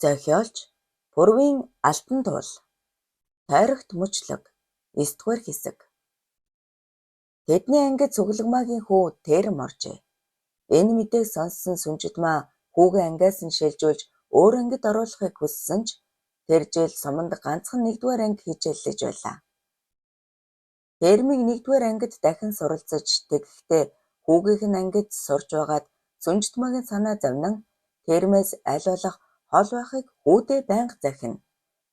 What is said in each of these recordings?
Зохиолч Пүрвийн Алтан туул. Тойрогт мөчлөг. 9-р хэсэг. Тэдний ангид Цүглэгмаагийн хүү Тэрэм оржээ. Энэ мэдээг сонссон Сүнжидмаа хүүгээ ангиас нь шилжүүлж өөр ангид оруулахыг хүссэн ч тэр жил суманд ганцхан 1-р анги хичээллэж байлаа. Тэрэмийг 1-р ангид дахин суралцаж тэгэхдээ хүүгийнх нь ангид сурч байгаад Сүнжидмаагийн санаа зовнин Тэрэмээс аль болох хол байхыг хүүдээ байнга захина.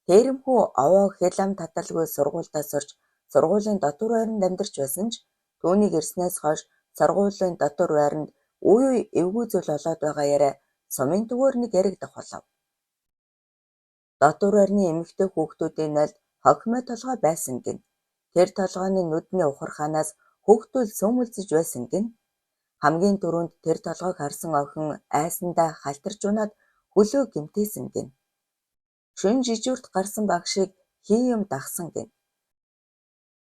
Тэрэм хүү овоо хэл ам таталгүй сургуульдаа сурч сургуулийн дотуур байранд амьдарч байсан ч түүнийг ирснээс хойш сургуулийн дотуур байранд үе үе эвгүй зүйл болоод байгаа яриа сумын төвөөр нэг яригдах болов. Дотуур байрны эмэгтэй хүүхдүүдийн нойлд хохимой толгой байсан гэнэ. Тэр толгойн нүдний ухархаанаас хүүхдүүд сүүмэлзэж байсан гэнэ. Хамгийн түрүүнд тэр толгойг харсан охин айсандаа халтарч унаад хөлөө гэмтээсэн гэнэ. Шөнө жижүүрт гарсан багшийг хий юм дагасан гэнэ.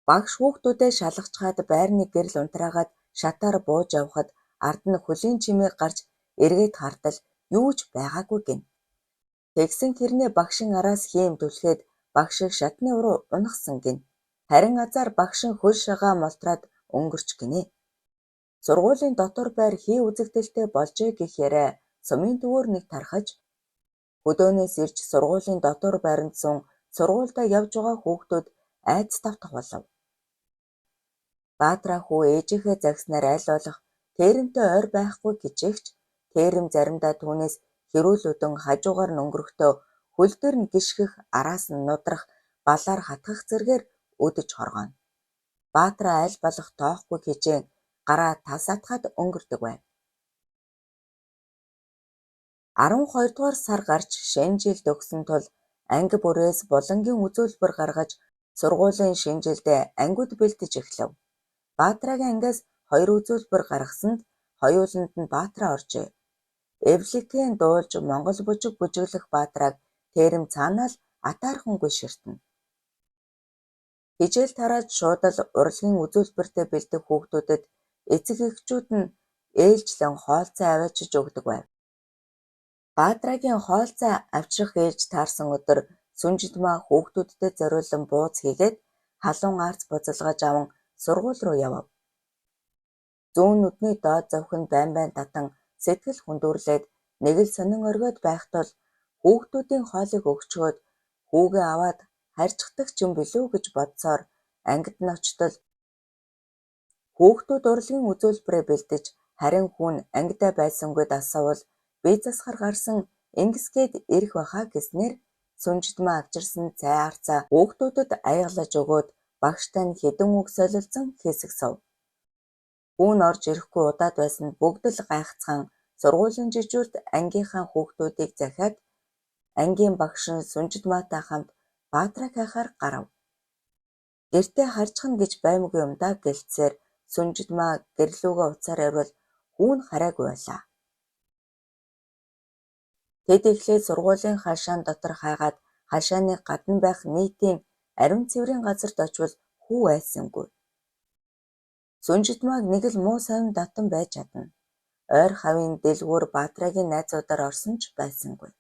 Багш хүүхдүүдээ шалгачхаад байрны гэрэл унтраагаад шатаар бууж явхад ард нь хөлийн чимээ гарч эргээд хартал юу ч байгаагүй гэнэ. Тэгсэн хэрнээ багшийн араас хийм түлхээд багшийг шатны уруу унагасан гэнэ. Харин азаар багшийн хөл шагаа молтроод өнгөрч гинэ. Сургуулийн дотор байр хий үзэгдэлтэй болжээ гэх яриа сумын төвөөр нэг тархаж, хөдөөнөөс ирж сургуулийн дотор байранд суун сургуульдаа явж байгаа хүүхдүүд айдас тавтах болов. Баатраа хүү ээжийнхээ загснаар аль болох Тэрэмтэй ойр байхгүй хичээх ч Тэрэм заримдаа түүнээс хэрүүл өдөн хажуугаар нь өнгөрөхдөө хөл дээр нь гишгэх, араас нь нудрах, балаар хатгах зэргээр өдөж хоргоно. Баатраа аль болох тоохгүй хичээн гараа тас атгаад өнгөрдөг байв. 12-р сар гарч шинэ жил дөхсөн тул анги бүрээс булангийн үзүүлбэр гаргаж сургуулийн шинэ жилдээ ангиуд бэлдэж эхлэв. Баатрагийн ангиас хоёр үзүүлбэр гаргасанд хоёуланд нь Баатраа оржээ. Эвликэн дуулж монгол бүжиг бүжиглэх Баатрааг Тэрэм цаанаа л атаархангүй ширтэнэ. Хичээл тараад шууд л урлагийн үзүүлбэртээ бэлдэх хүүхдүүдэд эцэг эхчүүд нь ээлжлэн хоол цай аваачиж өгдөг байв. Баатрагийн хоол цай авчрах ээлж таарсан өдөр Сүнжидмаа хүүхдүүддээ зориулан бууз хийгээд халуун арц бузалгаж аван сургууль руу явав. Зүүн нүдний доод зовхи нь байн байн татан сэтгэл хүндүрлээд нэг л сонин оргиод байх тул хүүхдүүдийн хоолыг өгчхөөд хүүгээ аваад харьчихдаг ч юм билүү гэж бодсоор ангид нь очтол хүүхдүүд урлагийн үзүүлбэрээ бэлдэж харин хүү нь ангидаа байсангүйд асуувал бие засахаар гарсан ингэсгээд ирэх байхаа гэснээр Сүнжидмаа авчирсан цай арцаа хүүхдүүдэд аягалаж өгөөд багштай нь хэдэн үг солилцон хэсэг суув. Хүү нь орж ирэхгүй удаад байсанд бүгд л гайхацгаан сургуулийн жижүүрт ангийнхаа хүүхдүүдийг захиад ангийн багш нь Сүнжидмаатай хамт Баатрайг хайхаар гарав. Гэртээ харьчихна гэж баймгүй юм даа гэлтсээр Сүнжидмаа гэрлүүгээ утсаар яриул хүү нь хараагүй байлаа. Тэд эхлээд сургуулийн хашаан дотор хайгаад хашааны гадна байх нийтийн ариун цэврийн газарт очвол хүү айсангүй. Сүнжидмааг нэг л муу совин татан байж чадна. Ойр хавийн дэлгүүр Баатрагийн найзуудаар орсон ч байсангүй.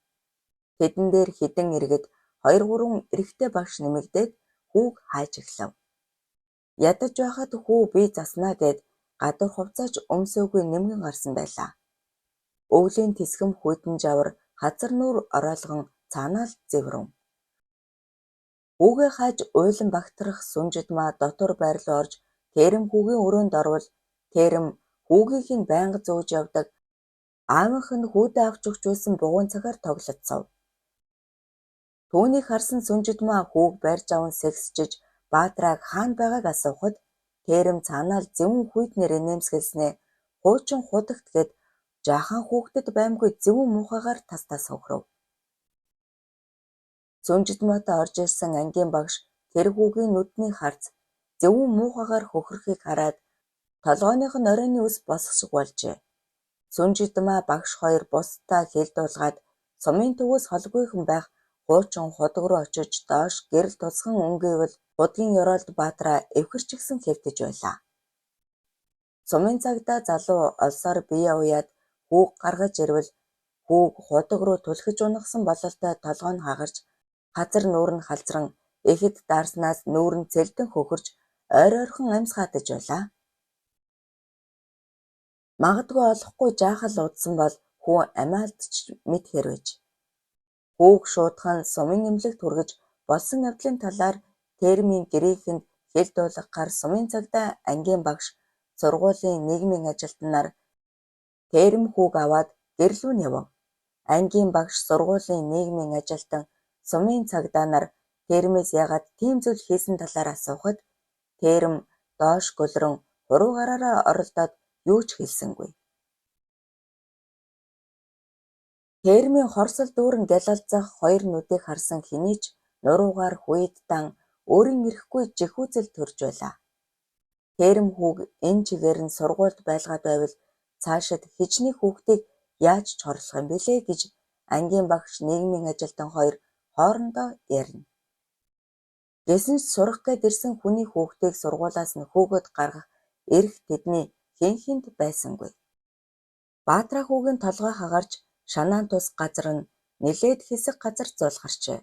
Тэдэн дээр хэдэн иргэд 2 3 эрэгтэй багш нэмэгдээд хүүг хайж эхлэв. Ядаж байхад хүү бие заснаа гээд гадуур хувцас ч өмсөөгүй нэмгэн гарсан байлаа. Өвлийн тэсгэм хүйтэн жавар хазар нүүр оройлгон цаанаа л зэврэн. Хүүгээ хайж уйлан багтрах Сүнжидмаа дотор байр руу орж Тэрэм хүүгийн өрөөнд орвол Тэрэм хүүгийнх нь байнга зөөж явдаг аавынх нь хүүдээ авч өгч байсан бугуйн цагаар тоглож суув. Түүнийг харсан Сүнжидмаа хүүг барьж аван сэгсчиж Баатрааг хаана байгааг асуухад Тэрэм цаанаа л зөвүүн хүйтнээр инээмсэглэснээ хуучин худагт гээд жаахан хүүхдэд баймгүй зөвүүн муухайгаар тас тас хөхрөв. Сүнжидмаатай орж ирсэн ангийн багш тэр хүүгийн нүдний харц зөвүүн муухайгаар хөхөрөхийг хараад толгойнх нь оройн үс босох шиг болжээ. Сүнжидмаа багш хоёр бусдаа хэл дуулгаад сумын төвөөс холгүйхэн байх хуучин худаг руу очиж доош гэрэл тусган өнгийвөл худгийн ёроолд Баатраа эвхэрчихсэн хэвтэж байлаа. Сумын цагдаа залуу олсоор биеэ уяад хүүг гаргаж ирвэл Хүүг худаг руу түлхэж унагасан бололтой толгой нь хагарч, хазар нүүр нь халзран, ихэд даарснаас нүүр нь цэлдэн хөхөрч ойр ойрхон амьсгаатаж байлаа. Магадгүй олохгүй жаахал удсан бол хүү амиа алдаж мэдэхээр байж. Хүүг шуудхан сумын эмнэлэгт хүргэж болсон явдлын талаар Тэрмийн гэрийнхэнд хэл дуулгахаар сумын цагдаа, ангийн багш, сургуулийн нийгмийн ажилтан нар Тэрм хүүг аваад гэр лүү нь явав. Ангийн багш, сургуулийн нийгмийн ажилтан, сумын цагдаа нар Тэрмээс яагаад тийм зүйл хийсэн талаар асуухад Тэрм доош гөлрөн хуруу гараараа оролдоод юу ч хэлсэнгүй. Тэрмийн хорсол дүүрэн гялалзах хоёр нүдийг харсан хэний ч нуруугаар Хүйтдан өөрийн эрхгүй жихүүцэл төрж байлаа. Тэрм хүүг энэ чигээр нь сургуульд байлгаад байвал цаашид хэчнээн хүүхдийг яаж ч хорлох юм билээ гэж ангийн багш, нийгмийн ажилтан хоёр хоорондоо ярина. Гэсэн ч сурах гээд ирсэн хүний хүүхдийг сургуулиас нь хөөгөөд гаргах эрх тэдний хэн хэнд байсангүй. Баатраа хүүгийн толгой хагарч шанаан тус газар нь нэлээд хэсэг газар зулгарчээ.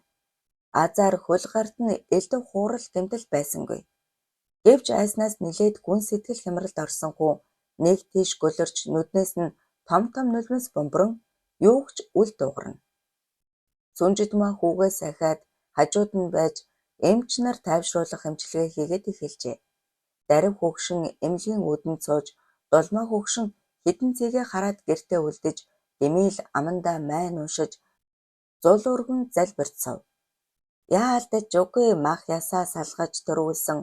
Азаар хөл гарт нь элдэв хуурал гэмтэл байсангүй. Гэвч айснаас нэлээд гүн сэтгэл хямралд орсон хүү нэг тийш гөлөрч нүднээс нь том том нулимс бөмбөрөн юуг ч үл дуугарна. Сүнжидмаа хүүгээ сахиад хажууд нь байж эмч нар тайвшруулах эмчилгээ хийгээд эхэлжээ. Дарив хөгшин эмнэлгийн үүдэнд сууж, Дулмаа хөгшин хэдэн цэгээ хараад гэртээ үлдэж, Дэмий л амандаа майн уншиж, зул өргөн залбирч суув. Яалдаж үгүй мах ясаа салгаж төрүүлсэн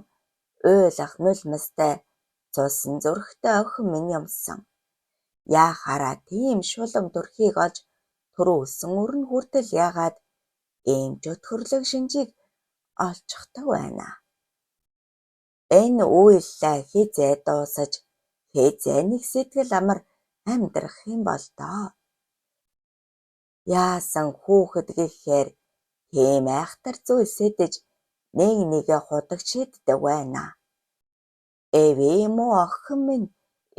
уйлах нулимстай цусан зүрхтэй охин минь юмсан. Яахаараа тийм шулам төрхийг олж төрүүлсэн өрн хүртэл яагаад ийм чөтгөрлөг шинжийг олчихдог байна. Энэ уйллаа хэзээ дуусаж, хэзээ нэг сэтгэл амар амьдрах юм бол доо. Яасан хүүхэд гэхээр тийм айхтар зүйл сэдэж нэг нэгээ худаг шиддэг байна. Эвээ муу охин минь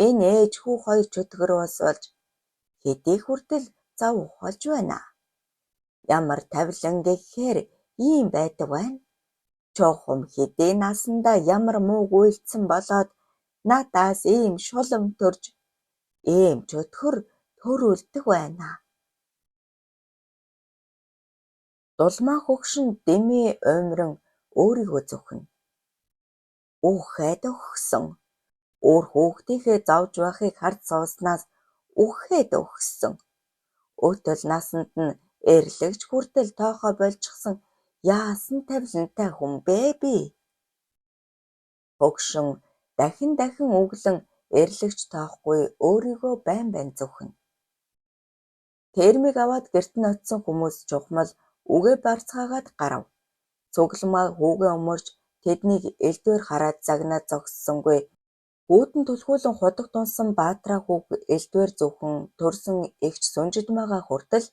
энэ ээж хүү хоёр чөтгөрөөс болж хэдий хүртэл зав ухалж байна. Ямар тавилан гэхээр ийм байдаг байна. Чухам хэдий насандаа ямар муу гүйлдсэн болоод надаас ийм шулам төрж ийм чөтгөр төрүүлдэг байна. Дулмаа хөгшин дэмий уймран өөрийгөө зүхнэ. Үхээд өгсөн. Өөр хүүхдийнхээ зовж байхыг харж сууснаас үхээд өгсөн. Өтөл насанд нь эрлэгч хүртэл тоохоо больчихсон яасан тавилантай хүн бэ би? Хөгшин дахин дахин үглэн эрлэгч тоохгүй өөрийгөө байн байн зүхнэ. Тэрмийг аваад гэрт нь очсон хүмүүс чухмал үгээ барцгаагаад гарав. Цугламаа хүүгээ өмөрч тэднийг элдвээр хараад загнаад зогссонгүй. Хүүдэн түлхүүлэн худаг тунсан Баатраа хүүг элдвээр зүхэн төрсөн эгч Сүнжидмаагаа хүртэл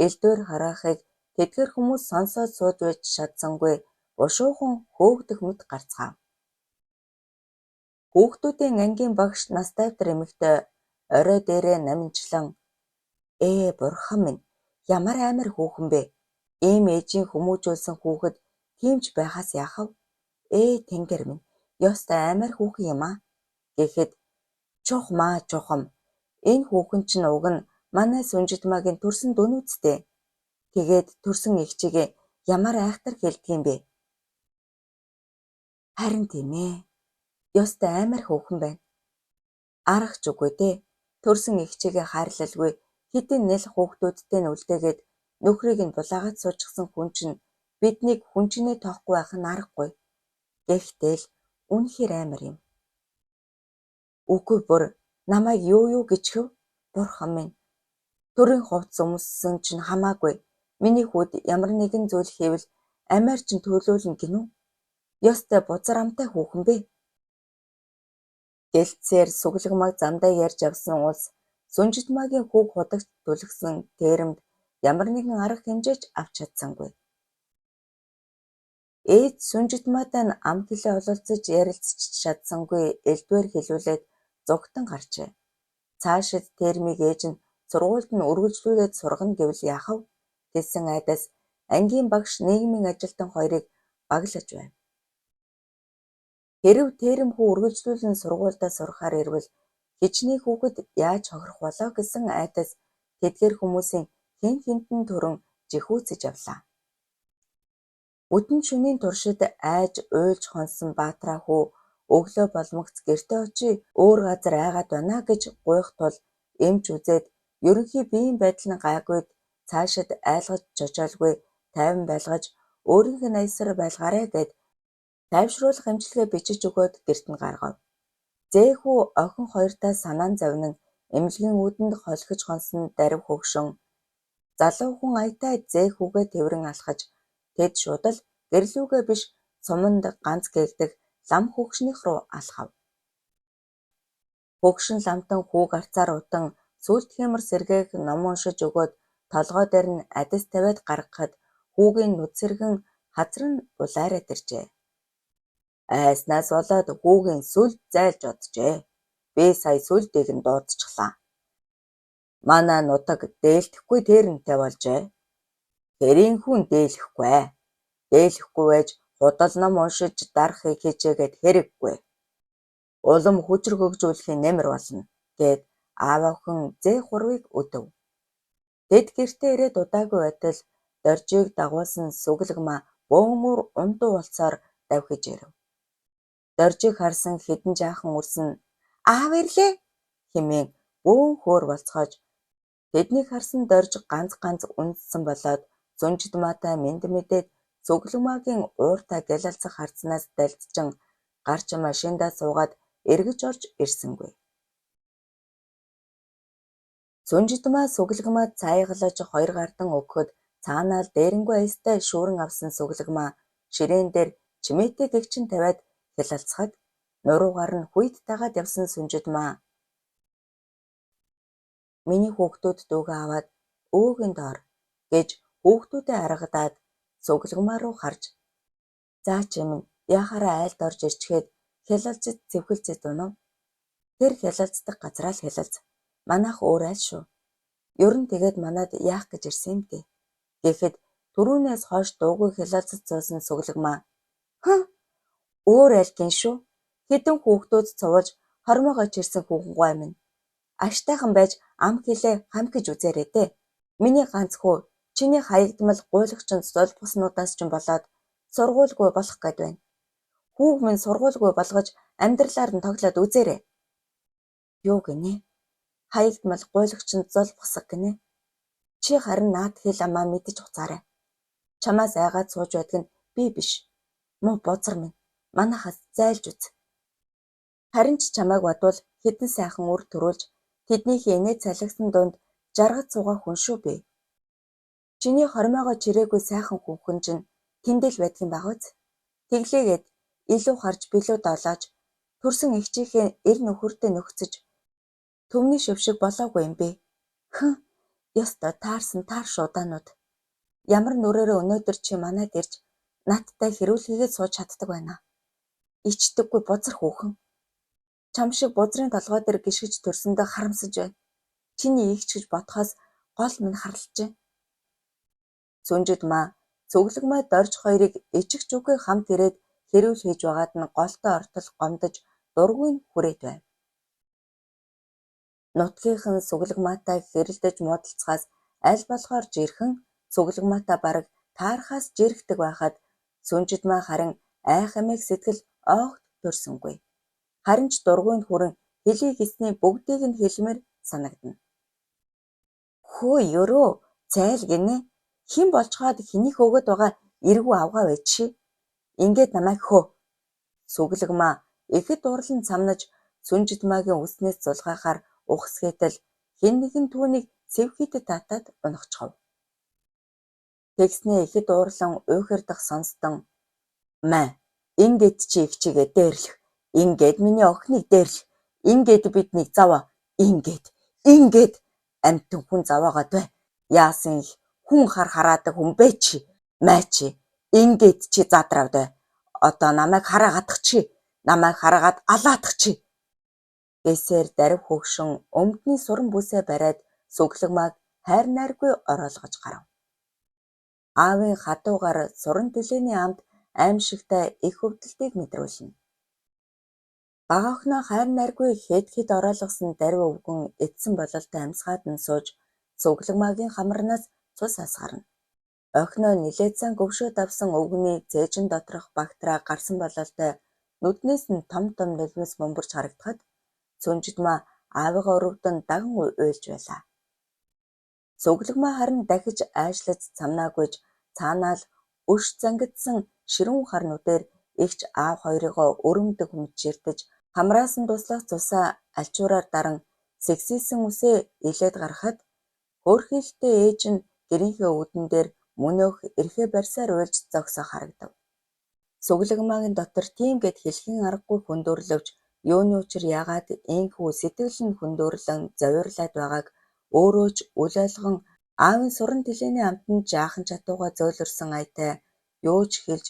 элдвээр хараахыг тэдгээр хүмүүс сонсоод сууж байж чадсангүй бушуухан хөөгдөх мэт гарцгаав. Хүүхдүүдийн ангийн багш Настайвдар эмэгтэй орой дээрээ наманчлан "Ээ бурхан минь, ямар аймар хүүхэн бэ? Ийм ээжийн хүмүүжүүлсэн хүүхэд тийм ч байхаас яах вэ? Ээ тэнгэр минь, ёстой аймар хүүхэн юм аа" гэхэд "Чухмаа чухам, энэ хүүхэн чинь уг нь манай Сүнжидмаагийн төрсөн дүн үсттэй. Тэгээд төрсөн эгчийгээ ямар айхтар хэлдэг юм бэ? Харин тийм ээ. Ёстой аймар хүүхэн байна. Арга ч үгүй дээ. Төрсөн эгчийгээ хайрлалгүй хэдэн нэл хүүхдүүдтэй нь үлдээгээд нөхрийг нь булаагаад суучихсан хүн чинь биднийг хүн чинээ тоохгүй байх нь аргагүй. Гэхдээ л үнэхээр аймар юм. Үгүй бүр намайг юу юу гэчихв? Бурхан минь. Төрийн хувцас өмссөн чинь хамаагүй. Миний хүүд ямар нэгэн зүйл хийвэл амиар чинь төлөөлнө гэнэ үү? Ёстой бузар амтай хүүхэн бэ. Гэлтсээр Сүглэгмааг замдаа ярьж явсан улс Сүнжидмаагийн хүүг худагч түлхсэн Тэрэмд ямар нэгэн арга хэмжээ ч авч чадсангүй. Ээж Сүнжидмаатай нь ам хэлээ ололцож ярилцаж чадсангүй элдвээр хэлүүлээд зугтан гарчээ. Цаашид Тэрмийг ээж нь сургуульд нь үргэлжлүүлээд сургана гэвэл яах вэ гэсэн айдас ангийн багш, нийгмийн ажилтан хоёрыг баглаж байв. Хэрэв Терэм хүү үргэлжлүүлэн сургуульдаа сурахаар ирвэл хичнээн хүүхэд яаж хохирох болоо гэсэн айдас тэдгээр хүмүүсийн хэн хэнд нь төрөн жихүүцэж явлаа. Бүтэн шөнийн туршид айж уйлж хонссон Баатраа хүү өглөө болмогц гэртээ очий өөр газар айгаад байна гэж гуйх тул эмч үзээд ерөнхий биеийн байдал нь гайгүйд цаашид айлгаж чочоолгүй тайван байлгаж өөрийнх нь аясаар байлгаарай гээд тайвшруулах эмчилгээ бичиж өгөөд гэрт нь гаргав. Зээ хүү охин хоёртаа санаан зовнин эмнэлгийн үүдэнд холхиж хонсон дарив хөгшин залуу хүн аятай зээ хүүгээ тэврэн алхаж тэд шууд л гэрлүүгээ биш суманд ганц гээгдэх лам хөгшнийх рүү алхав. Хөгшин ламтан хүүг арцаар утан сүлд хиймор сэргээх ном уншиж өгөөд толгой дээр нь адис тавиад гаргахад хүүгийн нүд сэргэн хазар нь улайраад иржээ. Айснаас болоод хүүгийн сүлд зайлж оджээ. Би сая сүлдийг нь дуудчихлаа. Манай нутаг дээлдэхгүй тэрэнтэй болжээ. Тэрийн хүн дээлэхгүй. Дээлэхгүй байж худал ном уншиж дарахыг хичээгээд хэрэггүй. Улам хүчрэх хөгжүүлэхийн нэмэр болно гээд аав охин зээ хурвыг өдөв. Тэд гэртээ ирээд удаагүй байтал Доржийг дагуулсан Сүгэлгмаа бөөнөр унтуу болцоор давхиж ирэв. Доржийг харсан хэдэн жаахан үрс нь "Аав ирлээ" хэмээн бөөн хөөр болцоож тэднийг харсан Дорж ганц ганц үндэссэн болоод Сүнжидмаатай мэнд мэдээд Сүгэлгмаагийн ууртай гялалзах харцнаас далдчин гарч машиндаа суугаад эргэж орж ирсэнгүй. Сүнжидмаа Сүгэлгмаад цайгалаж хоёр гардан өгөхөд цаанаа л дээрэнгүй аястай шүүрэн авсан Сүгэлгмаа ширээн дээр чимээтэй гэгчин тавиад хялалцахад нуруугаар нь хүйт дагаад явсан Сүнжидмаа "Миний хүүхдүүд дүүгээ аваад өвөөгийн доор" гэж хүүхдүүдээ аргадаад Сүгэлгмаа руу харж "За чи минь яхаараа айлд орж ирчгээд хялалзаж цэвхэлзээд унав. Тэр хялалцдаг газраа л хялалз. Манайх өөр айл шүү. Ер нь тэгээд манад яах гэж ирсэн юм бэ?" гэхэд түрүүнээс хойш дуугүй хялалзаж суусан Сүгэлгмаа "Хы өөр айл гин шүү. Хэдэн хүүхдүүд цувуулж хормойгоо чирсэн хүүхэн гуай минь. Аштайхан байж ам хилээ хамхиж үзээрэй дээ. Миний ганц хүү чиний хаягдмал гуйлагчин зулбгаснуудаас ч болоод сургуульгүй болох гээд байна. Хүүг минь сургуульгүй болгож амьдралаар нь тоглоод үзээрэй." "Юу гинэ? Хаягдмал гуйлагчин зулбгасаг гинэ? Чи харин наад хэл амаа мэдэж уцаарай. Чамаас айгаад сууж байдаг нь би биш. Муу бузар минь. Манайхаас зайлж үз. Харин ч чамайг бодвол хэдэн сайхан үр төрүүлж тэднийхээ инээд салгисан дунд жаргаж суугаа хүн шүү би. Чиний хормойгоо чирээгүй сайхан хүүхэн чинь тэндэл байдаг юм байгаа биз? Тэглээгээд илүү харж билүү долоож төрсөн эгчийнхээ эр нөхөртэй нөхцөж түмний шив шиг болоогүй юм бэ? Хы ёстой таарсан таар шуудаанууд. Ямар нүрээрээ өнөөдөр чи манад ирж надтай хэрүүл хийгээд сууж чаддаг байна. Ичдэггүй бузар хүүхэн. Чам шиг бузрын толгой дээр гишгэж төрсөндөө харамсаж байна. Чиний эгч гэж бодохоос гол минь харлаж байна." Сүнжидмаа Цөглөгмаа Дорж хоёрыг ичигч үгүй хамт ирээд хэрүүл хийж байгаад нь голтой ортол гомдож дургүй нь хүрээд байв. Нутгийнхан Сүгэлгмаатай хэрэлдэж муудалцахаас аль болохоор жирхэн Сүгэлгмаатай бараг таарахаас жирэгдэг байхад Сүнжидмаа харин айх эмээх сэтгэл огт төрсөнгүй. Харин ч дургүй нь хүрэн хэлье гэсний бүгдийг нь хэлмээр санагдана. "Хөө ерөө цайл гинэ. Хэн болцоход хэнийх өгөөд байгаа эргүү авгаа байж ши. Ингээд намайг хөө." Сүгэлгмаа ихэд уурлан цамнаж Сүнжидмаагийн үснээс зулгаахаар ухасгээтэл хэн нэгэн түүнийг сэвхийдэд таатаад унагчихав. Тэгснээ ихэд уурлан уйхардах сонсдон "Мэ ингээд чи эгчийгээ дээрлэх. Ингээд миний охиныг дээрлэх. Ингээд биднийг зовоо. Ингээд ингээд амьтан хүн зовоогоод бай. Яасан их хүн хар хараадаг хүн бэ чи? Мэ чи ингээд чи задравд бай. Одоо намайг хараагаадах чи. Намайг хараагаад алаадах чи." Гэсээр дарив хөгшин өмдний суран бүсээ бариад Сүглэгмааг хайр найргүй ороолгож гарав. Аавын хатуугаар суран тэлээний амд аймшигтай их өвдөлтийг мэдрүүлнэ. Бага охиноо хайр найргүй хэд хэд ороолгосон дарвь өвгөн эцсэн бололтой амьсгаад нь сууж Сүглэгмаагийн хамарнаас цус асгарна. Охиноо нэлээд сан гөвшөөд авсан өвгөний цээжин доторх багтраа гарсан бололтой нүднээс нь том том нулимс бөмбөрч харагдахад Сүнжидмаа аавыгаа өрөвдөн даган уйлж байлаа. Сүглэгмаа харин дахиж айшлаж цамнаагүйж цаанаа л өш зангидсан ширүүн хар нүдээр эгч аав хоёрыгоо өрөмдөх мөчирдэж хамраас нь дуслах цусаа альчуураар даран сэгсийсэн үсээ элээд гаргахад хөөрхийлөлтэй ээж нь гэрийнхээ үүдэн дээр мөнөөх эрхээ барьсаар уйлж зогсох харагдав. Сүглэгмаагийн дотор тийм гээд хэлэхийн аргагүй хүндөөрлөвч юуны учир яагаад ийнхүү сэтгэл нь хүндөөрлөн зовирлаад байгааг өөрөө ч үл ойлгон аавын суран тэлээний амтанд жаахан чатуугаа зөөлрсөн аятай юу ч хэлж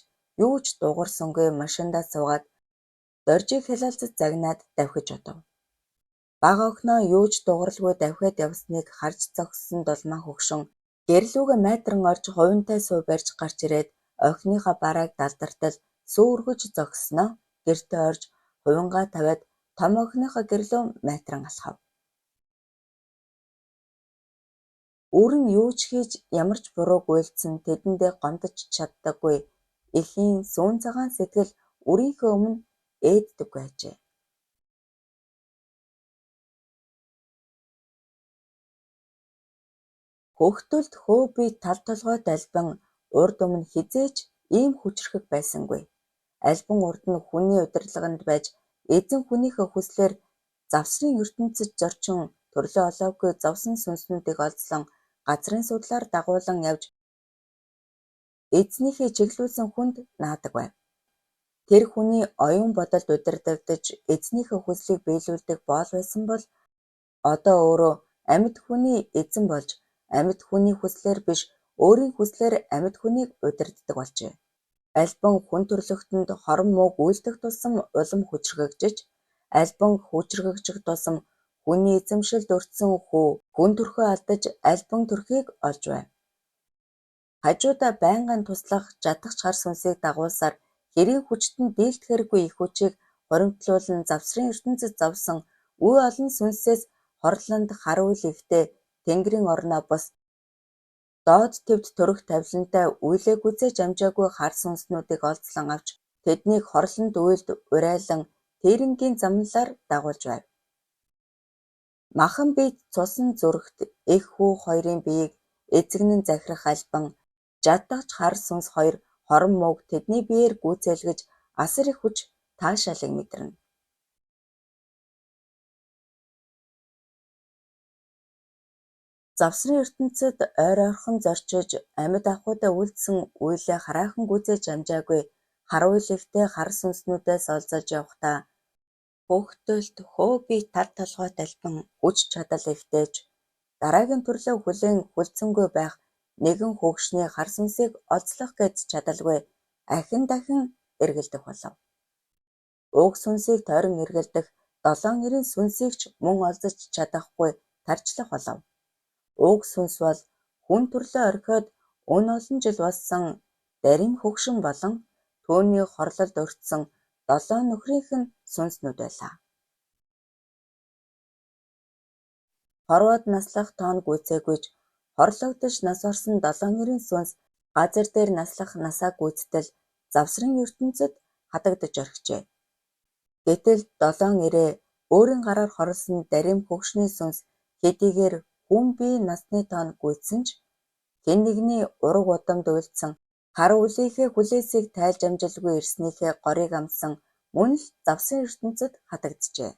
юу ч дуугарсангүй машиндаа суугаад Доржийг хялалзаж загнаад давхиж одов. Бага охиноо юу ч дуугаралгүй давхиад явсныг харж зогссон Дулмаа хөгшин гэрлүүгээ майтран орж хувинтай суу барьж гарч ирээд охиныхоо барааг далдартал сүү өргөж зогссноо гэртээ орж хувингаа тавиад том охиныхоо гэрлүү майтран алхав. Үр нь юу ч хийж ямар ч бурууг үйлдсэн тэдэндээ гомдож чаддаггүй эхийн сүүн цагаан сэтгэл үрийнхээ өмнө ээддэггүй ажээ. Хөхтөлд хөө бие тал толгойд альбан урд өмнө хэзээ ч ийм хүчирхэг байсангүй. Альбан урд нь хүний удирдлаганд байж эзэн хүнийхээ хүслээр завсрын ертөнцөд зорчин төрлөө олоогүй зовсон сүнснүүдийг олзлон газрын судлаар дагуулан явж эзнийхээ чиглүүлсэн хүнд наадаг байв. Тэр хүний оюун бодолд удирдагдаж эзнийхээ хүслийг биелүүлдэг боол байсан бол одоо өөрөө амьд хүний эзэн болж амьд хүний хүслээр биш өөрийн хүслээр амьд хүнийг удирддаг болжээ. Альбан хүн төрлөختөнд хором мууг үйлдэх тусам улам хүчирхэгжиж, альбан хүчирхэгжих тусам хүний эзэмшилд өртсөн хүү хүн төрхөө алдаж альбан төрхийг олж байв. Хажуудаа байнгын туслах жадагч хар сүнсийг дагуулсаар хэрийн хүчтэнд дийлдэхээргүй их хүчийг хуримтлуулан завсрын ертөнцөд зовсон үе олон сүнсээс хорлонд хар үйл ихтэй тэнгэрийн орноо бус доод твд төрөх тавилантай үйлээ гүзээж амжаагүй хар сүнснүүдийг олзлон авч тэднийг хорлонд уйлд урайлан тэрэнгийн замналаар дагуулж байв. Махан биед цусан зүрхт эх хүү хоёрын биеийг эзэгнэн захирах альбан жадагч хар сүнс хоёр хором мууг тэдний биеэр гүйцээлгэж асар их хүч таашаалыг мэдэрнэ. Завсрын ертөнцөд ойр ойрхон зорчиж амьд ахуйдаа үлдсэн үйлээ хараахан гүйцээж амжаагүй хар уйл ихтэй хар сүнснүүдээс олзолж явахдаа хөхтөлд хөө би тал толгойт альбан хүч чадал ихтэй ч дараагийн төрлөө хүлээн хүлцэнгүй байх нэгэн хөгшний хар сүнсийг олзлох гэж чадалгүй ахин дахин эргэлдэх болов. Уг сүнсийг тойрон эргэлдэх 790 сүнсийг ч мөн олзож чадахгүй тарчлах болов. Уг сүнс бол хүн төрлөө орхиод өн олон жил болсон дарин хөгшин болон түүний хорлолд өртсөн долоон нөхрийнх нь сүнснүүд байлаа. Хорвоод наслах тоон гүйцээгүй ч хорлогдож нас барсан 790 сүнс газар дээр наслах насаа гүйцэтэл завсрын ертөнцөд хадагдаж орхижээ. Гэтэл 790 өөрийн гараар хорлосон дарим хөгшний сүнс хэдийгээр хүн бие насны тоон гүйцсэн ч хэн нэгний ураг удамд уйлдсан хар үлийнхээ хүлээсийг тайлж амжилгүй ирснийхээ горыг амссан мөн л завсрын ертөнцөд хадагджээ.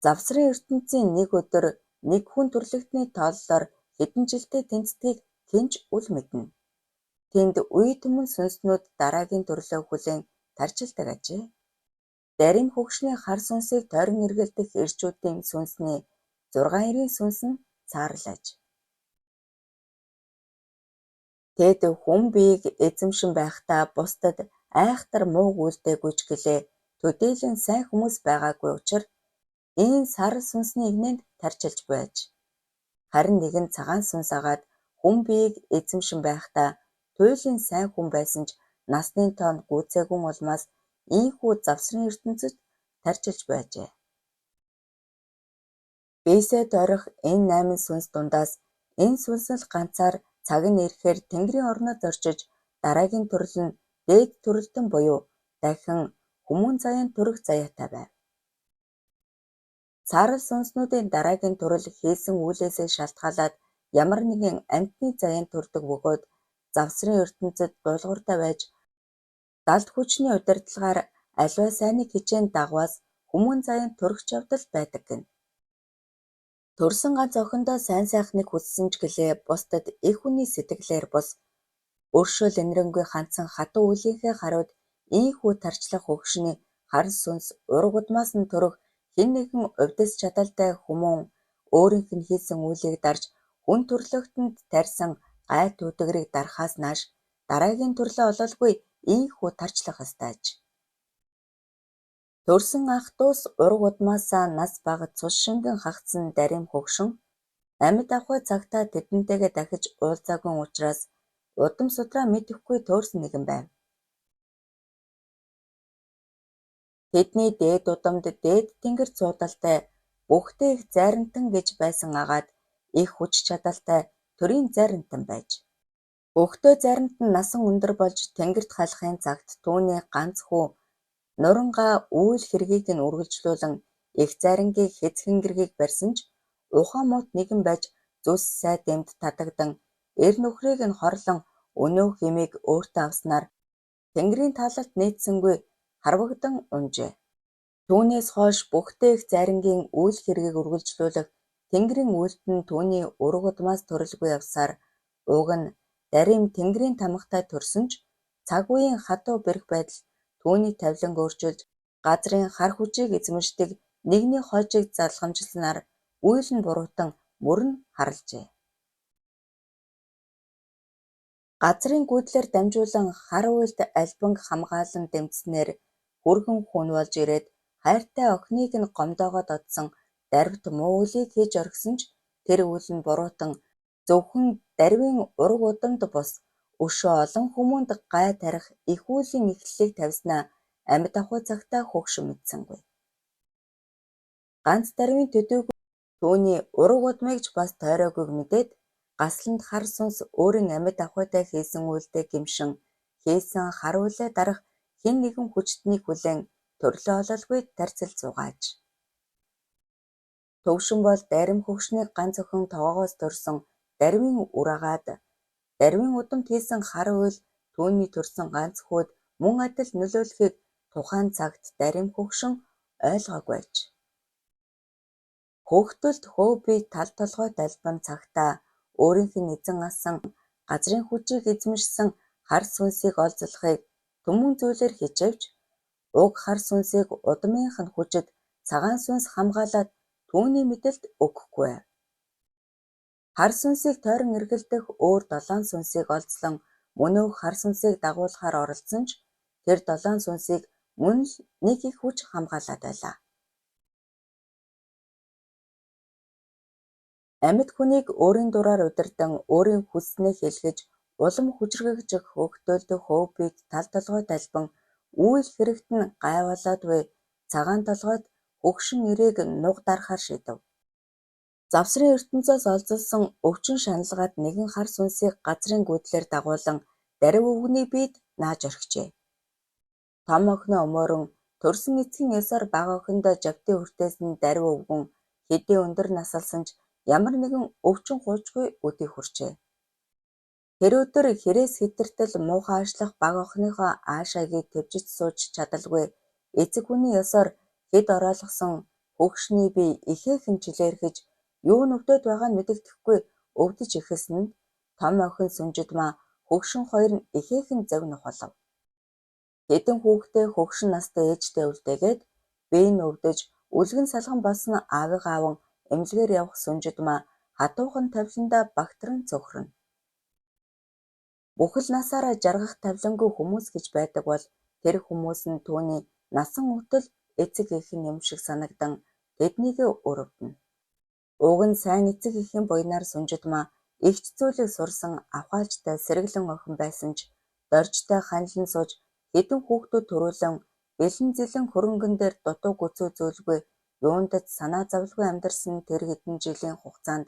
Завсрын ертөнцийн нэг өдөр нэг хүн төрлөختний тооллоор хэдэн жилтэй тэнцдгийг хэн ч үл мэднэ. Тэнд үе түмэн сүнснүүд дараагийн төрлөө хүлээн тарчилдаг ажээ. Дарим хөгшний хар сүнсийг тойрон эргэлдэх эрчүүдийн сүнсний 690 сүнс нь цаарлаж. Тэд хүн биеийг эзэмшин байхдаа бусдад айхтар мууг үйлдээгүй ч гэлээ төдийлөн сайн хүмүүс байгаагүй учир ийм саарал сүнсний эгнээнд тарчилж байж. Харин нэгэн цагаан сүнс агаад хүн биеийг эзэмшин байхдаа туйлын сайн хүн байсан ч насны тоонд гүйцээгүй улмаас ийнхүү завсрын ертөнцөд тарчилж байжээ. Биесээ тойрох энэ найман сүнс дундаас энэ сүнс л ганцаар цаг нь ирэхээр Тэнгэрийн орнод зорчиж дараагийн төрөл нь дээд төрөлтөн буюу дахин хүмүүн заяанд төрөх заяатай байв. Саарал сүнснүүдийн дараагийн төрөл хийсэн үйлээсээ шалтгаалаад ямар нэгэн амьтны заяанд төрдөг бөгөөд завсрын ертөнцөд дуулууртай байж далд хүчний удирдлагаар аливаа сайныг хичээн дагваас хүмүүн заяанд төрөх явдал байдаг гэнэ. Төрсөн ганц охиндоо сайн сайхныг хүссэн ч гэлээ бусдад эх хүний сэтгэлээр бус, өршөөл энэрэнгүй хандсан хатуу үйлийнхээ хариуд ийнхүү тарчлах хөгшиний хар сүнс ураг удмаас нь төрөх хэн нэгэн увдис чадалтай хүмүүн өөрийнх нь хийсэн үйлийг дарж хүн төрлөختөнд тарьсан гай түүтгэрийг дарахаас нааш дараагийн төрлөө ололгүй ийнхүү тарчлах ёстой аж. Төрсөн ах дүүс ураг удмаасаа нас багад цус шингэн хагацсан дарим хөгшин амьд авахуй цагтаа тэдэнтэйгээ дахиж уулзаагүй учраас удам судраа мэдэхгүй төөрсөн нэгэн байв. Тэдний дээд удамд дээд тэнгэр цуудалтай бүхтэй их зайрантан гэж байсан агаад их хүч чадалтай төрийн зайрантан байж. Бүхтэй зайрантан насан өндөр болж тэнгэрт халихын цагт түүний ганц хүү Нурангаа үйл хэргийг нь үргэлжлүүлэн эх зайрангийн хэцгэнгэргийг барьсан ч ухаан муут нэгэн байж зүс сайд эмд татагдан эр нөхрийг нь хорлон өнөөх эмийг өөртөө авснаар Тэнгэрийн таалалд нийцсэнгүй харвагдан унжээ. Түүнээс хойш бүхтэй эх зайрангийн үйл хэргийг үргэлжлүүлэх Тэнгэрийн үйлт нь түүний ураг удмаас төрөлгүй явсаар уг нь дарим Тэнгэрийн тамгатай төрсөн ч цаг үеийн хатуу бэрх байдал түүний тавиланг өөрчилж газрын хар хүчийг эзэмшдэг нэгний хожийг залгамжласнаар үйл нь буруутан мөр нь харалжээ. Газрын гүйдлээр дамжуулан хар уйлд альбанг хамгаалан дэмжсэнээр хүргэн хүн болж ирээд хайртай охиныг нь гомдоогоод одсон дарвит муу үйлийг хийж орхисон ч тэр үйл нь буруутан зөвхөн дарвийн ураг удамд бус өшөө олон хүмүүнд гай тарих эх үйлийн эхлэлийг тавьснаа амьд авахуй цагтаа хөгшин мэдсэнгүй. Ганц дарвийн төдийгүй түүний ураг удмыг ч бас тойроогүйг мэдээд гасланд хар сүнс өөрийн амьд авахуйтай хийсэн үйлдээ гэмшин хийсэн хар үйлээ дарах хэн нэгэн хүчтэнийг хүлээн төрлөө ололгүй тарцал зугааж. Төвшин бол дарим хөгшнийг ганц охин тогоогоос төрсөн дарвийн үр агаад дарвийн удамд хийсэн хар үйл түүний төрсөн ганц хүүд мөн адил нөлөөлөхийг тухайн цагт дарим хөгшин ойлгоогүй аж. Хөөхтөлд хөө бие тал толгой далбан цагтаа өөрийнх нь эзэн асан газрын хүчийг эзэмшсэн хар сүнсийг олзлохыг түмэн зүйлээр хичээвч уг хар сүнсийг удмынх нь хүчит цагаан сүнс хамгаалаад түүний мэдэлд өгөхгүй байв. Хар сүнсийг тойрон эргэлдэх өөр долоон сүнсийг олзлон мөнөөх хар сүнсийг дагуулахаар оролдсон ч тэр долоон сүнсийг мөн л нэг их хүч хамгаалаад байлаа. Амьд хүнийг өөрийн дураар удирдан өөрийн хүсснээ хэлхэж улам хүчирхэгжих хөөхтөлд хөө биед тал толгой далбан үйл хэрэгт нь гай болоод буй цагаан толгойд хөгшин эрээг нуг дарахаар шийдэв. Завсрын ертөнцөөс олзолсон өвчин шаналгаад нэгэн хар сүнсийг газрын гүйдлээр дагуулан дарив өвгөний биед нааж орхижээ. Том охиноо өмөөрөн төрсөн эцгийн ёсоор бага охиндоо жавтын хүртээсэн дарив өвгөн хэдий өндөр насалсан ч ямар нэгэн өвчин хуучгүй өдий хүрчээ. Тэр өдөр хэрээс хэтэртэл муухай аашлах бага охиныхоо аашаагийг тэвжиж сууж чадалгүй эцэг хүний ёсоор хэд оройлгосон хөгшний бие ихээхэн чилээрхэж юу нь өвдөд байгааг нь мэдэгдэхгүй өвдөж эхэлсэнд том охин Сүнжидмаа хөгшин хоёр нь ихээхэн зовнох болов. Хэдэн хүүхдээ хөгшин настай ээжтэй үлдээгээд бие нь өвдөж үлгэн салган болсон аавыгаа аван эмнэлгээр явах Сүнжидмаа хатуухан тавиландаа багтран цөхрөнө. Бүхэл насаараа жаргах тавилангүй хүмүүс гэж байдаг бол тэр хүмүүс нь түүний насан өгтөл эцэг эх нь юм шиг санагдан тэднийгээ өрөвдөнө. Уг нь сайн эцэг эхийн буянаар Сүнжидмаа эгч зүйлийг сурсан авхаалжтай сэргэлэн охин байсан ч доржтой ханилан сууж хэдэн хүүхдүүд төрүүлэн бэлэн зэлэн хөрөнгөн дээр дутуу гүцүү зүйлгүй юунд ч санаа зовлгүй амьдарсан тэр хэдэн жилийн хугацаанд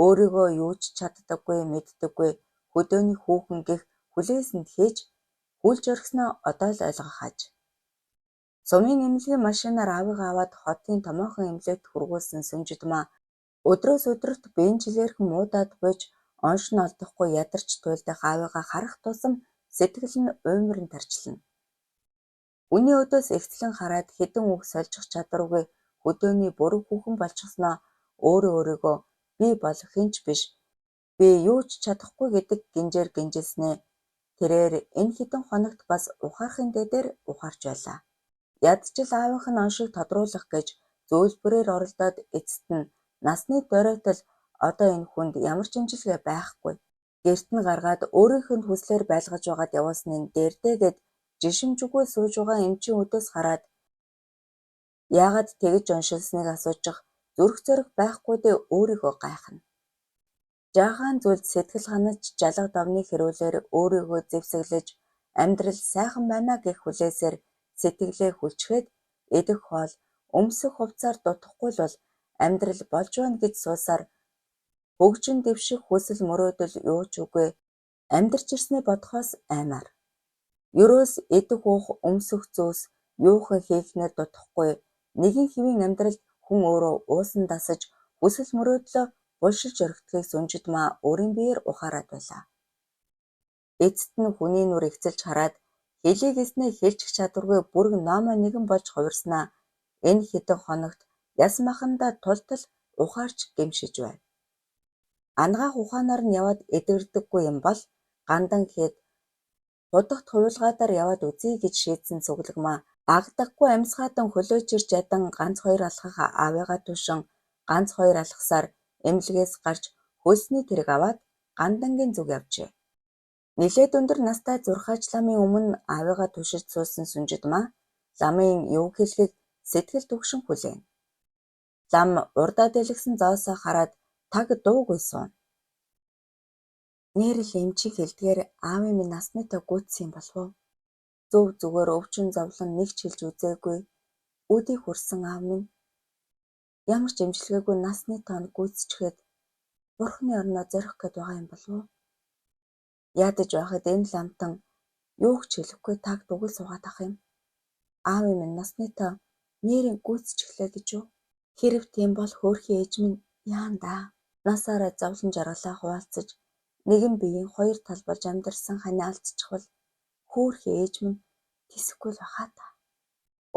өөрийгөө юу ч чаддаггүй, мэддэггүй хөдөөний хүүхэн гэх хүлээсэнд хийж хүлж орхисноо одоо л ойлгох аж. Сумын эмнэлгийн машинаар аавыгаа аваад хотын томоохон эмнэлэгт хүргүүлсэн Сүнжидмаа өдрөөс өдөрт биеийн жилээрхэн муудаад буйж онш нь олдохгүй ядарч туйлдах аавыгаа харах тусам сэтгэл нь уймран тарчилна. Хүний өдөөс эгцлэн хараад хэдэн үг сольжих чадваргүй хөдөөний бүрэг хүүхэн болчихсноо өөрөө өөрийгөө би бол хэн ч биш, би юу ч чадахгүй гэдэг гинжээр гинжилснээ тэрээр энэ хэдэн хоногт бас ухаарахын дээдээр ухаарч байлаа. Ядчил аавынх нь оншийг тодруулах гэж зөөлбөрөөр оролдоод эцэст нь насны доройтол одоо энэ хүнд ямар ч эмчилгээ байхгүй. Гэрт нь гаргаад өөрийнх нь хүслээр байлгаж байгаад явуулсан нь дээрдээгээд жишимжгүй сууж байгаа эмчийн өдөөс хараад яагаад тэгж оншилсныг асуучих зүрх зориг байхгүйдээ өөрийгөө гайхна. Жаахан зүйлд сэтгэл ханаж жалга давны хэрүүлээр өөрийгөө зэвсэглэж амьдрал сайхан байна гэх хүлээсээр сэтгэлээ хүлчихэд идэх хоол, өмсөх хувцсаар дутахгүй л бол амьдрал болж байна гэж суусаар хөгжин дэвших хүсэл мөрөөдөл юу ч үгүй амьдарч ирснээ бодохоос аймаар. Ерөөс идэх уух, өмсөх зөөс юухан хийхнээр дутахгүй нэгэн хэвийн амьдралд хүн өөрөө уусан дасаж хүсэл мөрөөдлөө булшилж орхидгийг Сүнжидмаа өөрийн биеэр ухаарад байлаа. Эцэст нь хүний нүр эгцэлж хараад хэлье гэснээ хэлчих чадваргүй бүрэн номой нэгэн болж хувирснаа энэ хэдэн хоногт яс махандаа тултал ухаарч гэмшиж байв. Анагаах ухаанаар нь яваад эдгэрдэггүй юм бол гандан хэд худагт хувилгаадаар яваад үзье гэж шийдсэн Цуглагмаа агдаггүй амьсгаатан хөлөөчирч ядан ганц хоёр алхах аавыгаа тушин ганц хоёр алхасаар эмнэлгээс гарч хөлсний тэрэг аваад Гандангийн зүг явжээ. Нэлээд өндөр настай Зурхаач ламын өмнө аавыгаа тушиж суусан Сүнжидмаа ламын юу хэлэхийг сэтгэл түгшин хүлээнэ. Лам урдаа дэлгэсэн зоосоо хараад таг дуугүй сууна. Нээрэл эмчийг хэлдгээр аавын минь насны тоо гүйцсэн юм болов уу? Зөв зүгээр өвчин зовлон нэг ч хэлж үзээгүй. Үүдийг хүрсэн аав минь ямар ч эмчилгээгүй насны тоонд гүйцэчихэд бурхны орноо зорих гээд байгаа юм болов уу? Ядаж байхад энэ ламтан юу ч хэлэхгүй таг дугуй суугаад ах юм. Аавын минь насны тоо нээрээ гүйцэчихлээ гэж юу? Хэрв тийм бол хөөрхий ээж минь яана даа? Насаараа зовлон жаргалаа хуваалцаж нэгэн биеийн хоёр тал болж амьдарсан ханиа алдчихвал хөөрхий ээж минь тэсэхгүй л байхаа та.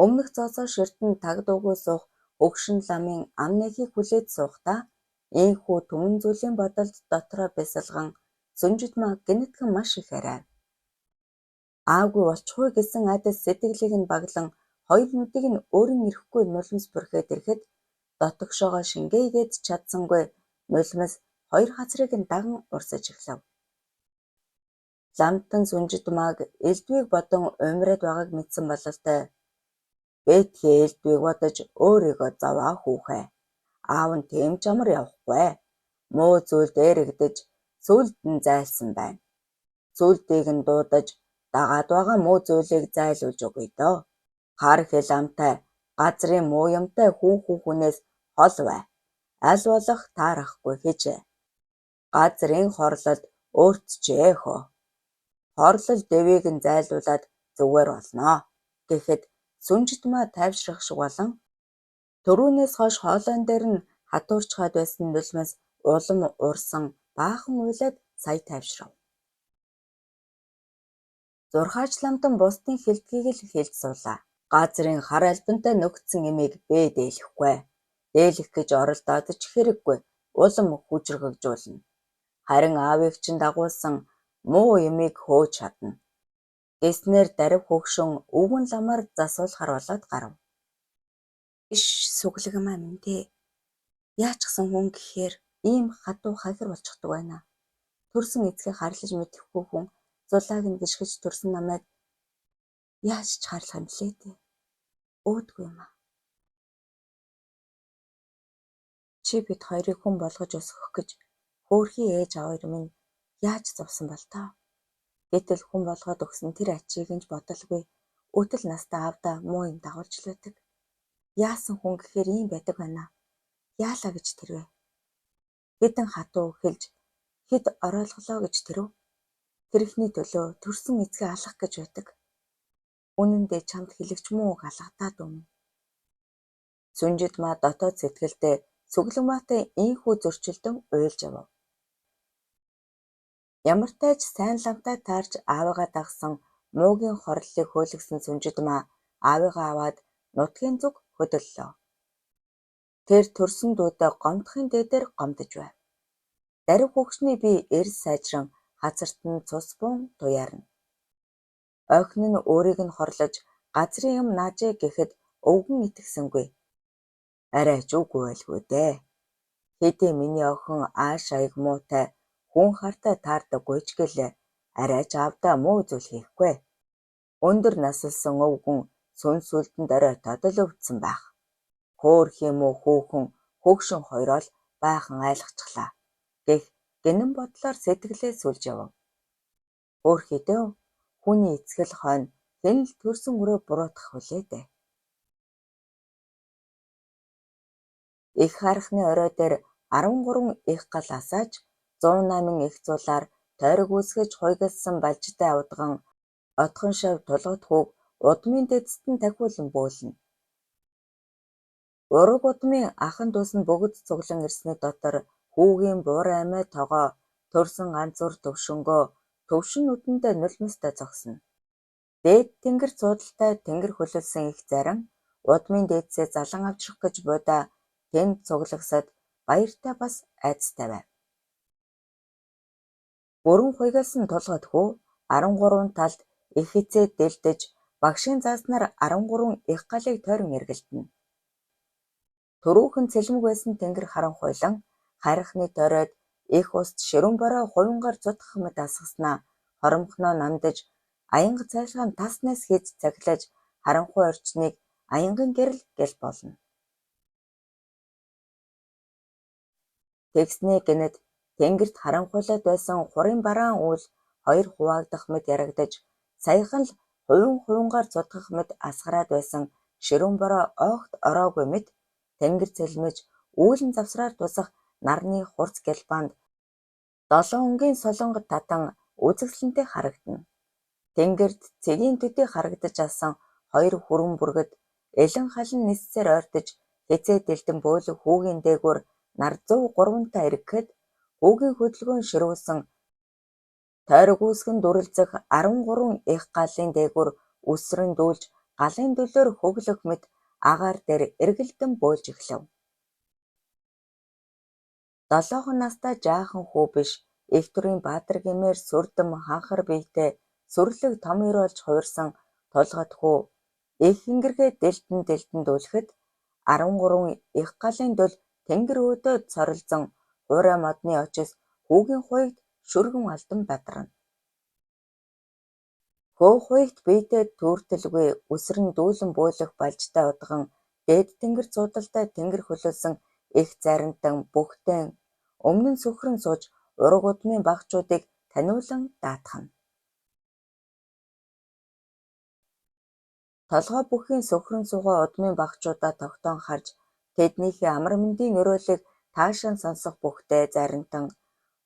Өмнөх зоосоо ширтэн таг дуугүй суух хөгшин ламын ам нээхийг хүлээж суухдаа ийнхүү түмэн зүйлийн бодолд дотроо бясалган Сүнжидмаа гэнэтгэн маш их арайв. Аавгүй болчихгүй гэсэн айдас сэтгэлийг нь баглан хоёр нүдийг нь өөрийн эрхгүй нулимс бүрхээд ирэхэд дотогшоогоо шингээгээд чадсангүй нулимс хоёр хацрыг нь даган урсаж эхлэв. Ламтан Сүнжидмааг элдвийг бодон уймраад байгааг мэдсэн бололтой. Бэтхий элдвийг бодож өөрийгөө зовоо хүүхээ. Аав нь тийм ч амар явахгүй. Муу зүйлд эрэгдэж сүлд нь зайлсан байна. Сүлдийг нь дуудаж дагаад байгаа муу зүйлийг зайлуулж өгье дөө. Хар хил амтай газрын муу юмтай хүн хүнээс хол бай. Аль болох таарахгүй хичээ. Газрын хорлолд өөртчээ хөө. Хорлол дэвийг нь зайлуулад зүгээр болно гэхэд Сүнжидмаа тайвшрах шиг болон түрүүнээс хойш хоолойн дээр нь хатуурчхаад байсан нулимс улам урсан баахан уйлаад сая тайвшрав. Зурхаач ламтан бусдын хэлдгийг л хэлж суулаа. Газрын хар албантай нөхцсөн эмийг бэ дээлэхгүй. Дээлэх гэж оролдоод ч хэрэггүй. Улам хүчрхэгжүүлнэ. Харин аавыг чинь дагуулсан муу эмийг хөөж чадна. Гэснээр дарив хөгшин өвгөн ламаар засуулахар болоод гарав. Иш сүглэгмаа минь дээ. Яачсан хүн гэхээр ийм хатуу хахир болчихдог байна. Төрсөн эцгээ хайрлаж мэдэхгүй хүн зулааг нь гишгэж төрсөн намайг яаж ч хайрлах юм блээ дээ. Өөдгүй юм аа. Чи бид хоёрыг хүн болгож өсгөх гэж хөөрхий ээж аав хоёр минь яаж зовсон бол доо. Гэтэл хүн болгоод өгсөн тэр ачийг нь ч бодолгүй өтөл настай аавдаа муу юм дагуулж л байдаг. Яасан хүн гэхээр ийм байдаг байна. Яалаа гэж тэрвэ. Хэдэн хатуу хэлж хэд оройлголоо гэж тэрв. Тэрхний төлөө төрсөн эцгээ алах гэж байдаг. Үнэн дээр чамд хэлэгч муу үг алгадаад өмнө. Сүнжид маа дотоод сэтгэлдээ Сүглэмаатай ийнхүү зөрчилдөн уйлж явав. Ямартай ч сайн ламтай таарч аавыгаа дагасан муугийн хорлолыг хөөлгөсөн Сүнжидмаа аавыгаа аваад нутгийн зүг хөдөллөө. Тэр төрсөн дүүдээ гомдохын дээдээр гомдож байв. Даруй хөгшний бие эрс сайжран хазарт нь цус буун туяарна. Охин нь өөрийг нь хорлож газрын юм наажээ гэхэд өвгөн итгэсэнгүй. Арай ч үгүй байлгүй дээ. Хэдий миний охин ааш аяг муутай хүн хартай таардаггүй ч гэлээ арай ч аавдаа муу зүйл хийхгүй. Өндөр насалсан өвгөн сүнс сүлдэнд оройтоод л өвдсөн байх. Хөөрхий муу хүүхэн хөгшин хоёроо л баахан айлгачихлаа гэх гэнэн бодлоор сэтгэлээ сүлж явав. Хөөрхий дөө хүний эцэг л хойно хэн л төрсөн үрээ буруутгах билээ дээ. Эх хархны орой дээр 13 эх гал асааж 108 эх зулаар тойрог үүсгэж хуйгалсан балжтай авдган отхон шав тулгат хүүг удмын дэцэд нь тахиулан бөөлнө. Ураг удмын ахан дүүс нь бүгд цуглан ирсний дотор хүүгийн буурай амиа тогоо төрсөн ганц ур төвшөнгөө төвшин нүдэндээ нулимстай зогсно. Дээд тэнгэр цуудалтай тэнгэр хөлөлсөн эх зарим удмын дээдсээ залан авчрах гэж буудаа тэнд цуглагсад баяртай бас айдастай байв. Бүрэн хуйгалсан тулгат хүү 13 талд эх эцээ дэлдэж багшийн зааснаар 13 эх галыг тойрон эргэлдэнэ. Түрүүхэн цэлмэг байсан тэнгэр харанхуйлан харихны тойроод эх уст ширүүн бороо хувингаар зутгах мэт асгаснаа хоромхноо нандаж аянга цайлгаа нь таснаас хийж цахилаж харанхуй орчныг аянгийн гэрэл гэл болно. Тэгснээ гэнэт тэнгэрт харанхуйлаад байсан хурын бараан үйл хоёр хуваагдах мэт ярагдаж саяхан л хувин хувингаар зутгах мэт асгараад байсан ширүүн бороо огт ороогүй мэт тэнгэр цэлмэж үүлэн завсраар тусах нарны хурц гялбаанд долоон өнгийн солонгод татан үзэсгэлэнтэй харагдана. Тэнгэрт цэгийн төдий харагдаж алсан хоёр хүрэн бүргэд элэн халин ниссээр ойртож хэзээ дэлдэн бөөлөх хүүгийн дээгүүр нар 103 та эргэхэд хүүгийн хөдөлгөөн ширүүсэн тойрог үүсгэн дүрэлзэх 13 эх галын дээгүүр үсрэн дүүлж галын дөлөөр хөглөх мэт агаар дээр эргэлдэн бөөлж эхлэв. Долоохон настай жаахан хүү биш эх төрийн баатар гэмээр сүрдэм ханхар биетэй сүрлэг том ёроолж хувирсан тулгат хүү эх ингэргээ дэлдэн дэлдэн дүүлэхэд 13 эх галын дөл тэнгэр өөдөө цорилзон хуурай модны очис хүүгийн хуйгт шүргэн алдан бадрана. Хөө хуйгт биетэй түүртэлгүй үсрэн дүүлэн бөөлөх балжтай удган дээд тэнгэр цуудалтай тэнгэр хөлөлсөн эх заринтан бүхтэн өмнө нь сөхрөн сууж ураг удмын багчуудыг таниулан даатгана. Толгой бүхийн сөхрөн суугаа удмын багчуудаа тогтоон харж тэднийхээ амар мэндийн ёроолыг таашаан сонсох бүхтэй заринтан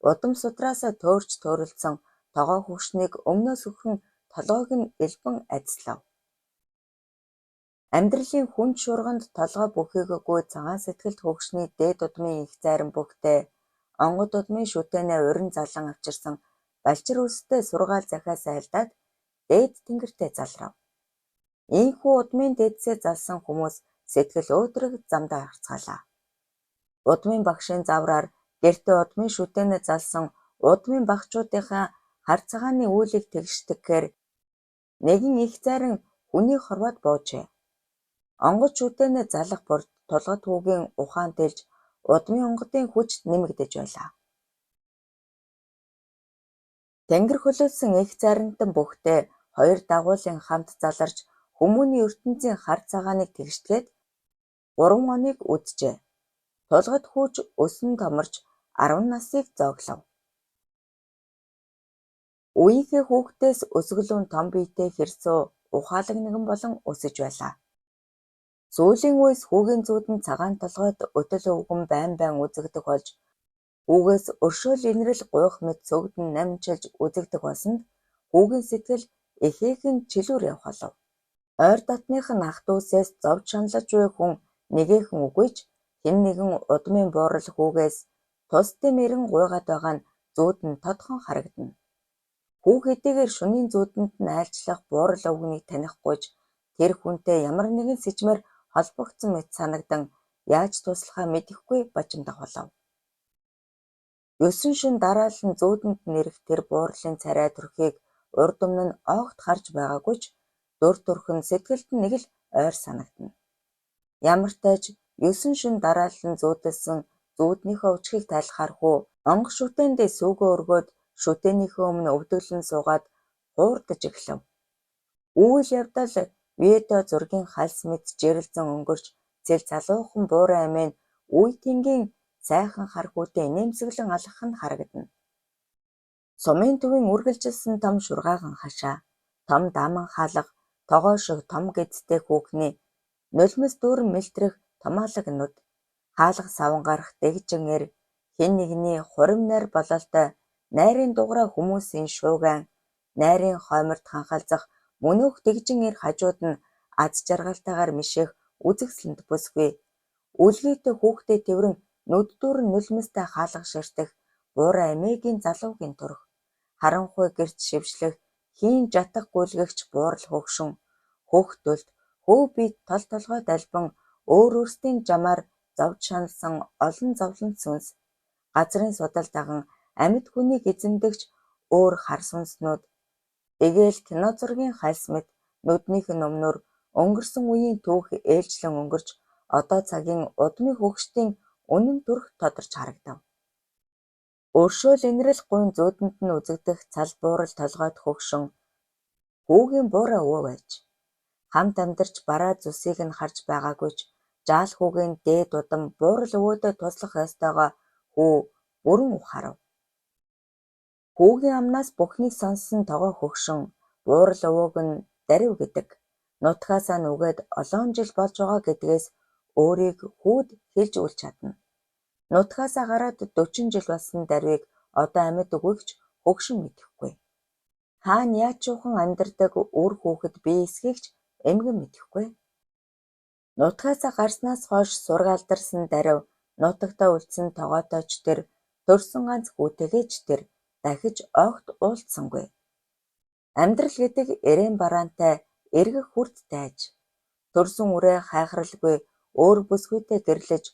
удам судраасаа төөрч төөрөлдсөн тогоо хөгшнийг өмнөө сөхрөн толгойг нь элбэн адислав. Амьдралын хүнд шуурганд толгой бүхийгээгүй цагаан сэтгэлт хөгшний дээд удмын эх зарим бүхтэй онгод удмын шүтээнээ урин залан авчирсан балчир үстэй сургаал захиас айлдаад дээд тэнгэртээ залрав. Ийнхүү удмын дээдсээ залсан хүмүүс сэтгэл өөдрөг замдаа харцгаалаа. Удмын багшийн завраар гэртээ удмын шүтээнээ залсан удмын багчуудынхаа хар цагааны үүлийг тэгшдэгээр нэгэн эх зарим хүний хорвоод буужээ. Онгод шүтээнээ залах бүр тулгат хүүгийн ухаан дэлж удмын онгодын хүч нэмэгдэж байлаа. Тэнгэр хөлөөлсөн эх заринтан бүхтэй хоёр дагуулын хамт заларч хүмүүний ертөнцийн хар цагааныг тэгшдэхэд 3 оныг үджээ. Тулгад хүүч өсөн томорч 10 насыг зооглов. Үеийнхээ хүүхдээс өсгөлүүн том биетэй хэрсүү ухаалаг нэгэн болон өсөж байлаа. Сүүлийн үеэс хүүгийн зүүдэнд цагаан толгойд өтөл өвгөн байн байн үзэгдэх болж хүүгээс өршөөл инрэл гуйх мэт цөгдөн намчилж үзэгдэх болсонд хүүгийн сэтгэл ихээхэн чилүүр явах болов. Ойр дотных нь ах дүүсээс зовж шаналж буй хүн нэгээхэн үгүй ч хэн нэгэн удмын буурал хүүгээс тус дэм эрен гуйгаад байгаа нь зүүд нь тодхон харагдана. Хүү хэдийгээр шөнийн зүүдэнд нь айлчлах буурал өвгөнийг танихгүй ч тэр хүнтэй ямар нэгэн сэжмээр холбогдсон мэт санагдан яаж туслахаа мэдэхгүй бачимдах болов. 9 шөнө дараалан зүүдэнд нь ирэх тэр бууралын царай төрхийг урд өмнө нь огт харж байгаагүй ч дүр төрх нь сэтгэлд нь нэг л ойр санагдана. Ямартай ч 9 шөнө дараалан зүүдэлсэн зүүднийхөө өчгийг тайлахаар хүү онгох шүтээндээ сүүгээ өргөөд шүтээнийхээ өмнө өвдөглөн суугаад хуурдаж эхлэв. Үйл явдал Вьето зургийн хальс мэт жирэлзэн өнгөрч цэл залуухан буурай амиа нь үе тэнгийн сайхан хар хүүтэй инээмсэглэн алхах нь харагдана. Сумын төвийн үргэлжилсэн том шургаахан хашаа, том дааман хаалга, тогоо шиг том гэдэстэй хүүхний нулимс дүүрэн мэлтрэх томоолог нүд, хаалга саван гарах дэгжин эр, хэн нэгний хурим найр бололтой найрын дугуйраа хүмүүсийн шуугиан, найрын хойморт ханхалзах мөнөөх дэгжин эр хажууд нь аз жаргалтайгаар мишэх үзэгсэлэнт бүсгүй, өлгийтэй хүүхдээ тэврэн нүд дүүрэн нулимстай хаалга ширтэх буурай эмээгийн залуугийн төрх, харанхуй гэрт шившлэх хийн жатах гүйлгэгч буурал хөгшин, хөөх төлд, хөө биет тол толгой далбан өөр өөрсдийн жамаар зовж шаналсан олон зовлонт сүнс, газрын судал даган амьд хүнийг эзэмдэгч өөр хар сүнснүүд, эгээл кино зургийн хальс мэт нүднийх нь өмнөр өнгөрсөн үеийн түүх ээлжлэн өнгөрч одоо цагийн удмын хөгшдийн үнэн төрх тодорч харагдав. Өршөөл инрэл гуйн зүүдэнд нь үзэгдэх цал буурал толгойд хөгшин хүүгийн буурай өвөө байж. Хамт амьдарч бараа зүсийг нь харж байгаагүй ч жаал хүүгийн дээд удам буурал өвөөдөө туслах ёстойгоо хүү бүрэн ухаарав. Хүүгийн амнаас бүхнийг сонссон тогоо хөгшин буурал өвөөг нь дарив гэдэг. Нутгаасаа нүгээд олон жил болж байгаа гэдгээс өөрийг хүүд хэлж үл чадна. Нутгаасаа гараад 40 жил болсон дарвийг одоо амьд үгүйг ч хөгшин мэдэхгүй. Хаана яачуухан амьдардаг үр хүүхэд бие эсэхийг ч эмгэн мэдэхгүй. Нутгаасаа гарснаас хойш сураг алдарсан дарив нутагтаа үлдсэн тогоотой ч тэр, төрсөн ганц хүүтэйгээ ч тэр дахиж огт уулзсангүй. Амьдрал гэдэг эрээн бараантай эргэх хүрдтэй аж. Төрсөн үрээ хайхралгүй өөр бүсгүйтэй гэрлэж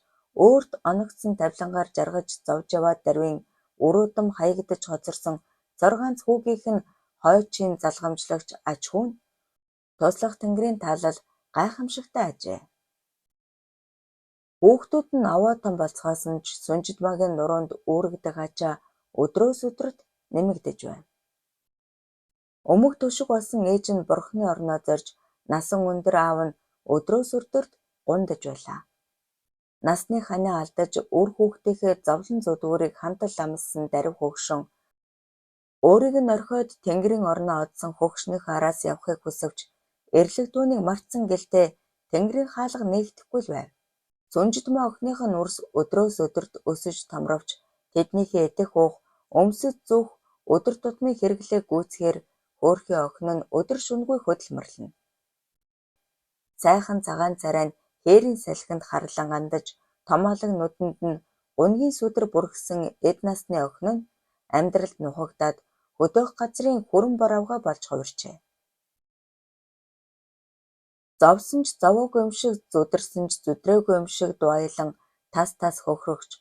өөрт оногдсон тавилангаар жаргаж зовж яваа дарвийн үр удам хаягдаж хоцорсон цор ганц хүүгийнх нь хойчийн залгамжлагч аж хүү нь туслах тэнгэрийн таалал гайхамшигтай ажээ. Хүүхдүүд нь овоо том болцгоосон ч Сүнжидмаагийн нуруунд үүрэгдэх ачаа өдрөөс өдөрт нэмэгдэж байна. Өмг түшиг болсон ээж нь бурханы орноо зорьж насан өндөр аав нь өдрөөс өдөрт гундаж байлаа. Насны ханиа алдаж үр хүүхдийнхээ зовлон зүдгүүрийг хантал амссан дарив хөгшин өөрийг нь орхиод тэнгэрийн орноо одсон хөгшнийхөө араас явахыг хүсэвч эрлэг түүнийг мартсан гэлтэй тэнгэрийн хаалга нээгдэхгүй л байв. Сүнжидмаа охиных нь үрс өдрөөс өдөрт өсөж томровч тэднийхээ идэх уух, өмсөж зүүх өдөр тутмын хэрэглээг гүйцэхээр хөөрхий охин нь өдөр шөнөгүй хөдөлмөрлөнө. Сайхан цагаан царай нь хээрийн салхинд харлан андаж, томоолог нүдэнд нь гунигийн сүдэр бүрхсэн эд насны охин нь амьдралд нухагдаад хөдөөх газрын хүрэн боровгой болж хувирчээ. Зовсон ч зовоогүй юм шиг, зүдэрсэн ч зүдрээгүй юм шиг дуаялан тас тас хөхрөгч,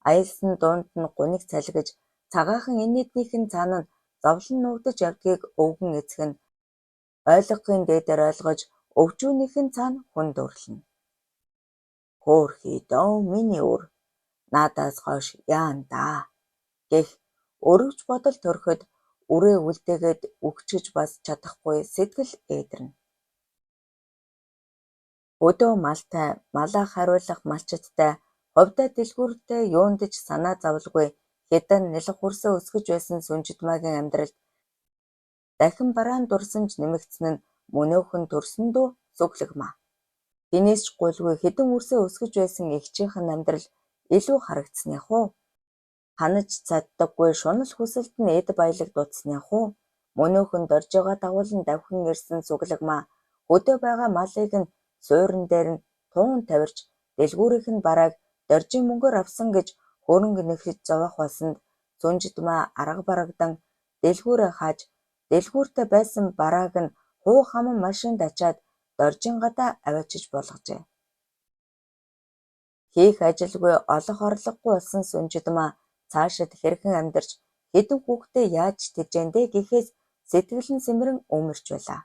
аялсан дунд нь гуниг цалгиж, цагаахан инээднийх нь цаана нь зовлон нуугдаж явдгийг өвгөн эцэг нь ойлгохын дээдээр ойлгож, өвчүүнийх нь цаана хүн дүүрлэнэ. Хөөрхий дөө миний үр надаас хойш яана даа гэх өрөвч бодол төрөхөд үрээ үлдээгээд үхчихэж бас чадахгүй сэтгэл ээдэрнэ. Өдөө малтай, малаа хариулах малчидтай Хувьдаа дэлгүүртэй юунд ч санаа зоволгүй хэдэн нялх үрсээ өсгөж байсан Сүнжидмаагийн амьдралд дахин бараан дурсамж нэмэгдсэн нь мөнөөхөн төрсөн дүү Сүглэгмаа. Хэнээс ч гуйлгүй хэдэн үрсээ өсгөж байсан эгчийнх нь амьдрал илүү харагдсан яах уу? Ханаж чаддаггүй шунал хүсэлд нь эд баялаг дутсан яах уу? Мөнөөхөн Доржиогоо дагуулан давхин ирсэн Сүглэгмаа хөдөө байгаа малыг нь суурин дээр нь туун тавирч дэлгүүрийнх нь барааг Доржийн мөнгөөр авсан гэж хөрөнгө нэхэж зовоох болсонд Сүнжидмаа арга барагдан дэлгүүрээ хааж дэлгүүртээ байсан барааг нь хуу хаман машинд ачаад Доржийн гадаа аваачиж болгожээ. Хийх ажилгүй олох орлогогүй болсон Сүнжидмаа цаашид хэрхэн амьдарч хэдэн хүүхдээ яаж тэжээнэ дээ гэхээс сэтгэл нь сэмрэн өөмөрч байлаа.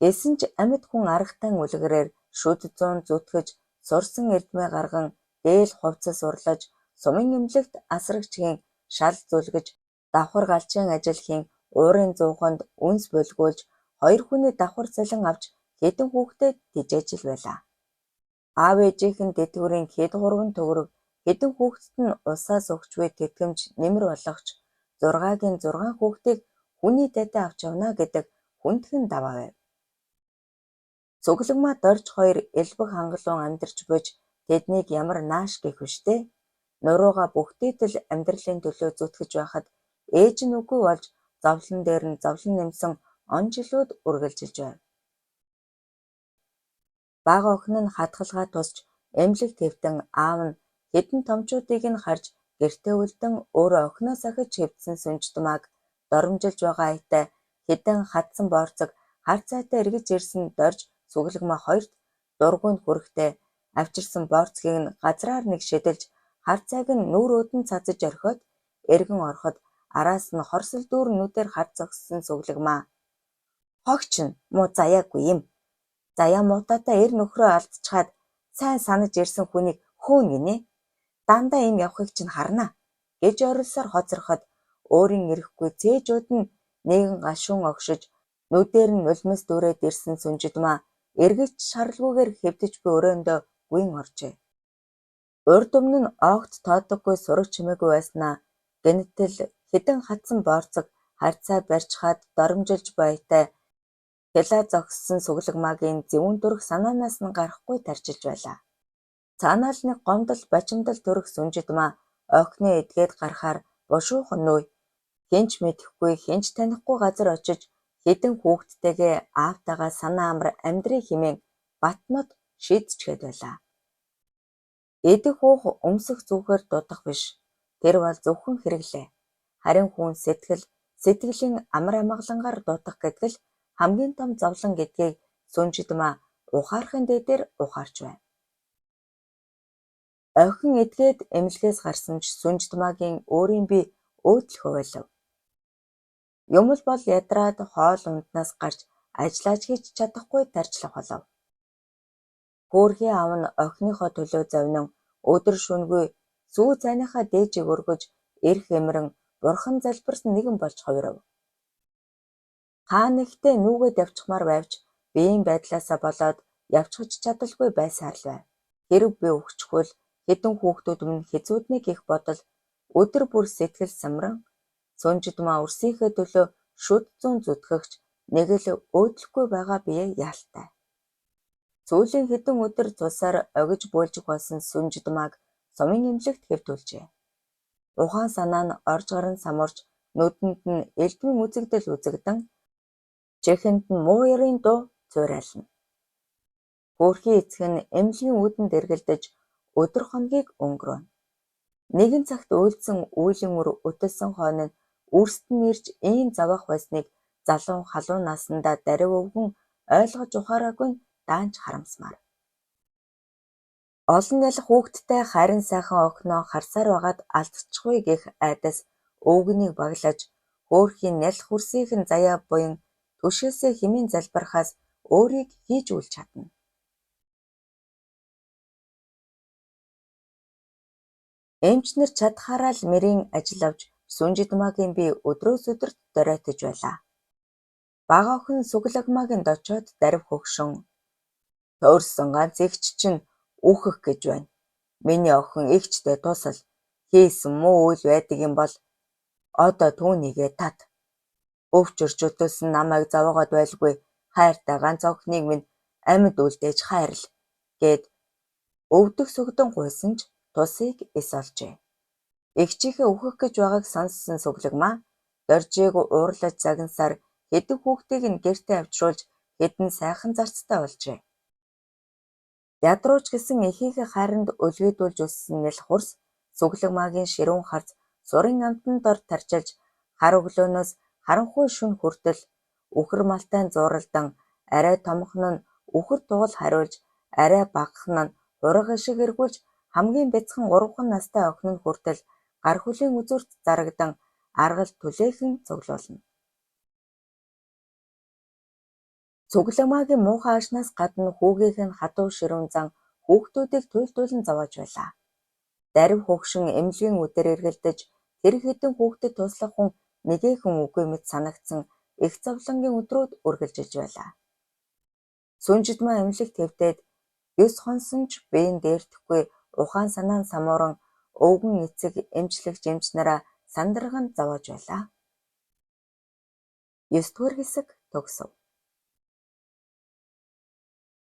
Гэсэн ч амьд хүн аргатай үлгэрээр шүд зуун зүтгэж сурсан эрдмээ гарган дээл хувцас урлаж сумын эмнэлэгт асрагч хийн шал зүлгэж давхар галчийн ажил хийн уурын зууханд үнс булгиулж хоёр хүний давхар цалин авч хэдэн хүүхдээ тэжээж л байлаа. Аав ээжийнх нь тэтгэврийн хэд гурван төгрөг хэдэн хүүхдэд нь усаас өгч буй тэтгэмж нэмэр болох ч 6-гийн 6 хүүхдийг хүний дайтай авч явна гэдэг хүндхэн даваа байв. Цуглангмаа Дорж хоёр элбэг хангалуун амьдарч буйж тэднийг ямар нааш гэх вэ штэ. Нуруугаа бүхтийтэл амьдралын төлөө зүтгэж байхад ээж нь үгүй болж зовлон дээр нь зовлон нэмсэн он жилүүд үргэлжилж байв. Бага охин нь хатгалгаа тусч эмнэлэгт хэвтэн аав нь хэдэн томчуудыг нь харж гэртээ үлдэн өөрөө охиноо сахиж хэвтсэн Сүнжидмааг доромжилж байгаа аятай хэдэн хадсан боорцог хар цайтай эргэж ирсэн Дорж Сүглэгмаа хоёрт дургүй нь хүрэхдээ авчирсан боорцгийг нь газраар нэг шидэлж хар цайг нь нүүр үүдэн цацаж орхиод эргэн ороход араас нь хорсол дүүрэн нүдээр харж зогссон Сүглэгмаа хогч нь муу заяагүй юм. Заяа муутайтай эр нөхрөө алдчихаад сайн санаж ирсэн хүнийг хөөнө гинэ. Дандаа им явахыг чинь харна гэж орилсоор хоцроход өөрийн эрэхгүй цээжүүд нь нэгэн гашуун огшиж нүдээр нь нулимс дүүрээд ирсэн Сүнжидмаа эргэж шаралгүйгээр хэвтэж буй өрөөндөө гүйн оржээ. Урд өмнө нь огт тоодоггүй сураг чимээгүй байснаа гэнэтэл хэдэн хадсан боорцог харьцаа барьчихаад доромжилж буй аятай хялаа зогссон Сүглэгмаагийн зэвүүн төрх санаанаас нь гарахгүй тарчилж байлаа. Цаанаа л нэг гомдол бачимдал төрөх Сүнжидмаа охиноо эдгээд гарахаар бушуухан нүүй. Хэн ч мэдэхгүй, хэн ч танихгүй газар очиж хэдэн хүүхэдтэйгээ аавтайгаа санаа амар амьдръя хэмээн Батнод шийдчихээд байлаа. Идэх уух өмсөх зүүхээр дутах биш. Тэр бол зөвхөн хэрэглээ. Харин хүн сэтгэл, сэтгэлийн амар амгалангаар дутах гэдэг л хамгийн том зовлон гэдгийг Сүнжидмаа ухаарахын дээдээр ухаарч байв. Охин эдгээд эмнэлгээс гарсан ч Сүнжидмаагийн өөрийн бие өөдлөхөө байлав. Юм л бол ядраад хоол унднаас гарч ажлаа ч хийж чадахгүй тарчлах болов. Хөөрхий аав нь охиныхоо төлөө зовнин өдөр шөнөгүй сүү цайныхаа дээжийг өргөж эрх эмрэн бурхан залбирсан нэгэн болж хувирав. Хаа нэгтээ нүүгээд явчихмаар байвч биеийн байдлаасаа болоод явчихаж чадалгүй байсаар л байв. Хэрэв би үхчихвэл хэдэн хүүхдүүд минь хэцүүднэ гэх бодол өдөр бүр сэтгэл самран Сүнжидмаа үрсийнхээ төлөө шүд зуун зүтгэгч нэг л өөдлөхгүй байгаа бие яалтай. Сүүлийн хэдэн өдөр цусаар огиж бөөлжих болсон Сүнжидмааг сумын эмнэлэгт хэвтүүлжээ. Ухаан санаа нь орж гаран самурч нүдэнд нь элдвийн үзэгдэл үзэгдэн чихэнд нь муу ерийн дуу цуурайлна. Хөөрхий эцэг нь эмнэлгийн үүдэнд эргэлдэж өдөр хоногийг өнгөрөөнө. Нэгэн цагт уйлдсан үйлийн үр өтөлсөн хойно нь үрст нь ирж ийн зовоох байсныг залуу халуун наснда даруй өвгөн ойлгож ухаараагүй нь даанч харамсмаар. Олон нялх хүүхэдтэй харин сайхан охиноо харсаар байгаад алдчихвээ гэх айдас өвгөнийг баглаж хөөрхий нялх үрсийнх нь заяа буян түшгэлсэй хэмээн залбирахаас өөрийг хийж үл чадна. Эмч нар чадахаараа л мэрийн ажил авч Сүнжидмаагийн бие өдрөөс өдөрт доройтож байлаа. Бага охин Сүглэгмаагийн дочоод дарвь хөгшин. Тойрсон ганц эгч чинь үхэх гэж байна. Миний охин эгчтэй тусал. Хийсэн муу үйл байдаг юм бол одоо түүнийгээ тат. Өвчөрч өтөлсөн намайг зовоогоод байлгүй хайртай ганц охиныг минь амьд үлдээж хайрл гээд өвдөх сөгдөн гуйсан ч тусыг эс олжээ. Эгчийнхээ үхэх гэж байгааг сонссон Сүглэгмаа Доржийг уурлаж загнасаар хэдэн хүүхдийг нь гэртээ авчруулж хэдэн сайхан зарцтай болжээ. Ядрууч гэсэн эхийнхээ хайранд өлгийдүүлж өссөн нялх хөрс Сүглэгмаагийн ширүүн харц сурын амтан дор тарчилж хар өглөөнөөс харанхуй шөнө хүртэл үхэр малтай зууралдан арай томхон нь үхэр тугал хариулж, арай багахан нь хураг шиг эргүүлж, хамгийн бяцхан 3хан настай охин нь хүртэл гар хөлийн үзүүрт зарагдан аргал түлээхэн цуглуулна. Цугламаагийн муухай ашнаас гадна хүүгийнх нь хатуу ширүүн зан хүүхдүүдийг туйлдуулан зовоож байлаа. Дарви хөгшин эмнэлгийн үдээр эргэлдэж тэр хэдэн хүүхдэд туслах хүн нэгээхэн үгүй мэт санагдсан эх зовлонгийн өдрүүд үргэлжилж байлаа. Сүнжидмаа эмнэлэгт хэвтээд 9 хонсон ч биеийн дээрдэхгүй ухаан санаа нь самууран өвгөн эцэг эмчлэгч эмч нараа сандарган зовоож байлаа. 9-р хэсэг төгсөв.